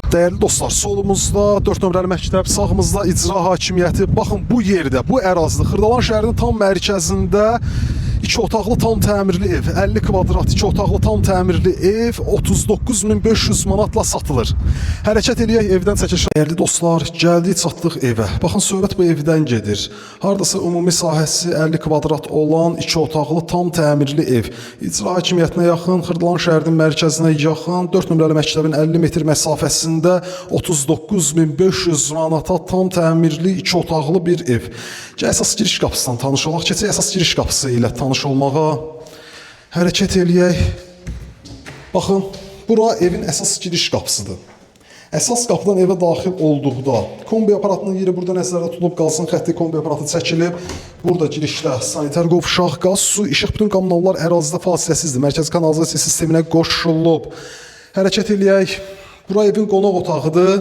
Dəyərli dostlar, solumuzda 4 nömrəli məktəb, sağımızda icra hakimiyyəti. Baxın bu yerdə, bu ərazidə, Xırdalan şəhərinin tam mərkəzində iki otaqlı tam təmirli ev, 50 kvadrat iki otaqlı tam təmirli ev 39.500 manatla satılır. Hərəkət eləyək evdən çəkiş. Dəyərli dostlar, gəldik çatdıq evə. Baxın söhbət bu evdən gedir. Hardasa ümumi sahəsi 50 kvadrat olan iki otaqlı tam təmirli ev. İcra hakimiyyətinə yaxın, Xırdalan şəhərinin mərkəzinə yaxın, 4 nömrəli məktəbin 50 metr məsafəsində 39.500 manata tam təmirli iki otaqlı bir ev. Gəl əsas giriş qapısından tanış olaq. Keçək əsas giriş qapısı ilə tanış olmağa. Hərəkət eləyək. Baxın, bura evin əsas giriş qapısıdır. Əsas qapıdan evə daxil olduqda kombi aparatının yeri burada nəzərdə tutulub, qazın xətti kombi aparatı çəkilib. Burada girişdə sanitar qovşaq, qaz, su, işıq, bütün kommunallar ərazidə fasiləsizdir. Mərkəzi kanalizasiya sisteminə qoşulub. Hərəkət eləyək. Bura evin qonaq otağıdır.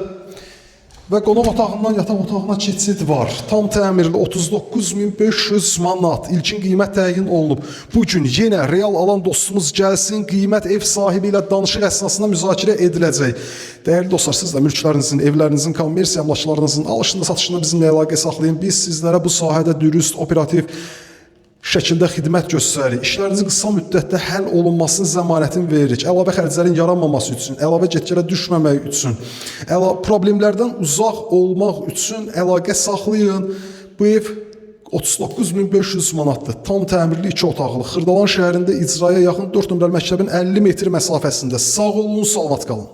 Və qonaq otağından yataq otağına keçid var. Tam təmirli 39.500 manat ilkin qiymət təyin olunub. Bu gün yenə real alan dostumuz gəlsin, qiymət ev sahibi ilə danışıq əsnasında müzakirə ediləcək. Dəyərli dostlar, siz də mülklərinizin, evlərinizin, kommersiya əmlaklarınızın alışında, satışında bizimlə əlaqə saxlayın. Biz sizlərə bu sahədə dürüst, operativ şəkildə xidmət göstəririk. İşlərinizin qısa müddətdə həll olunmasının zəmanətini veririk. Əlavə xərclərin yaranmaması üçün, əlavə get-gələ düşməmək üçün, problemlərdən uzaq olmaq üçün əlaqə saxlayın. Bu ev 39.500 manatdır. Tam təmirli iki otaqlı. Xırdalan şəhərində icraya yaxın 4 nömrəli məktəbin 50 metr məsafəsində. Sağ olun, salamat qalın.